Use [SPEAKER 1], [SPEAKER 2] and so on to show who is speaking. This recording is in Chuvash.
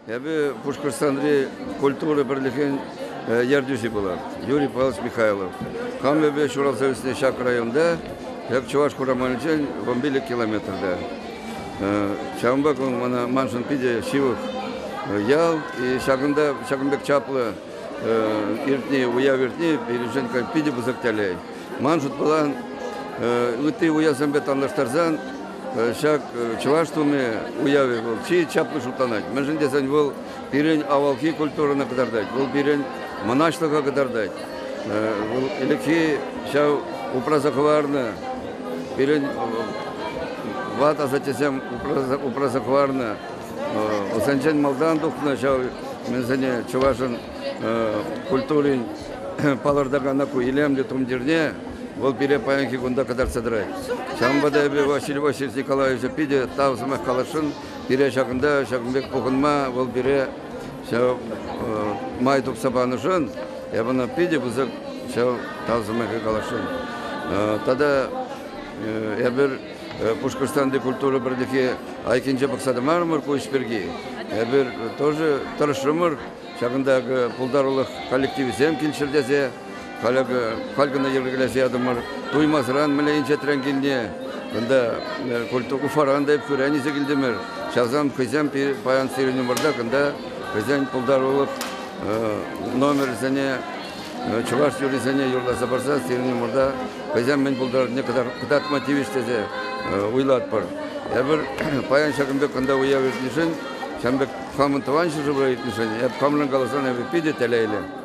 [SPEAKER 1] Эпӗ Пушкӑртстанри культура пӗрлӗхӗн ертӳҫи пулап, Юрий Павлович Михайлов. Хам эпӗ ҫуралса ӳснӗ ҫак районта, ҫак Чӑваш Хурамалӗнчен 15 километрта. Ҫавӑнпа ку мана маншӑн питӗ ҫывӑх ял. И ҫакӑнта ҫакӑн пек чаплӑ иртни, уяв иртни пирӗншӗн питӗ пысӑк телей. Ман шутпалан ытти уявсемпе танлаштарсан ҫак чӑваш тумӗ уявӗ вӑл чи чаплӑ шутланать. Мӗншӗн тесен вӑл пирӗн авалхи культурӑна кӑтартать, вӑл пирӗн мӑнаҫлӑха кӑтартать. Вӑл ӗлӗкхи ҫав упраса хӑварнӑ пирӗн ват асаттесем упраса хӑварнӑ вӗсенчен малтан тухнӑ ҫав мӗнсене чӑвашӑн культурин палӑртакан ку илемлӗ тумтирне вӑл пире паянхи кунта кӑтартса тӑрать. Ҫавӑнпа та эпӗ Василий Васильевич Николаевича питӗ тав сӑмах каласшӑн. Пире ҫакӑнта ҫакӑн пек пухӑнма вӑл пире ҫав май тупса панӑшӑн эпӗ ӑна питӗ пысӑк ҫав тав сӑмахӗ каласшӑн. Тата эпир Пушкӑртстанти культура пӗрлӗхӗ айккинче пӑхса тӑмарӑмӑр ку ӗҫ пирки. Эпир тоже тӑрӑшрӑмӑр. Ҫакӑнта пултарулӑх коллективӗсем килччӗр тесе халӗ халь кӑна йӗркелесе ятӑмӑр. Туймасран мӗнле инҫетрен килни, кунта Уфаран та Ӗпхӳрен илсе килтӗмӗр. Ҫавсем хӑйсем паян сирӗн умӑрта кунта хӑйсен пултарулӑх номерӗсене, чӑваш юррисене юрласа парса сирӗн умӑрта хӑйсем мӗн пултарнине кӑтартма тивӗҫ тесе уйлатпӑр. Эпир паян ҫакӑн пек кунта уяв иртнишӗн, ҫавӑн пек хамӑн тӑван ҫӗршывра иртнишӗн, эп хамран каласан, эпӗ питӗ телейлӗ.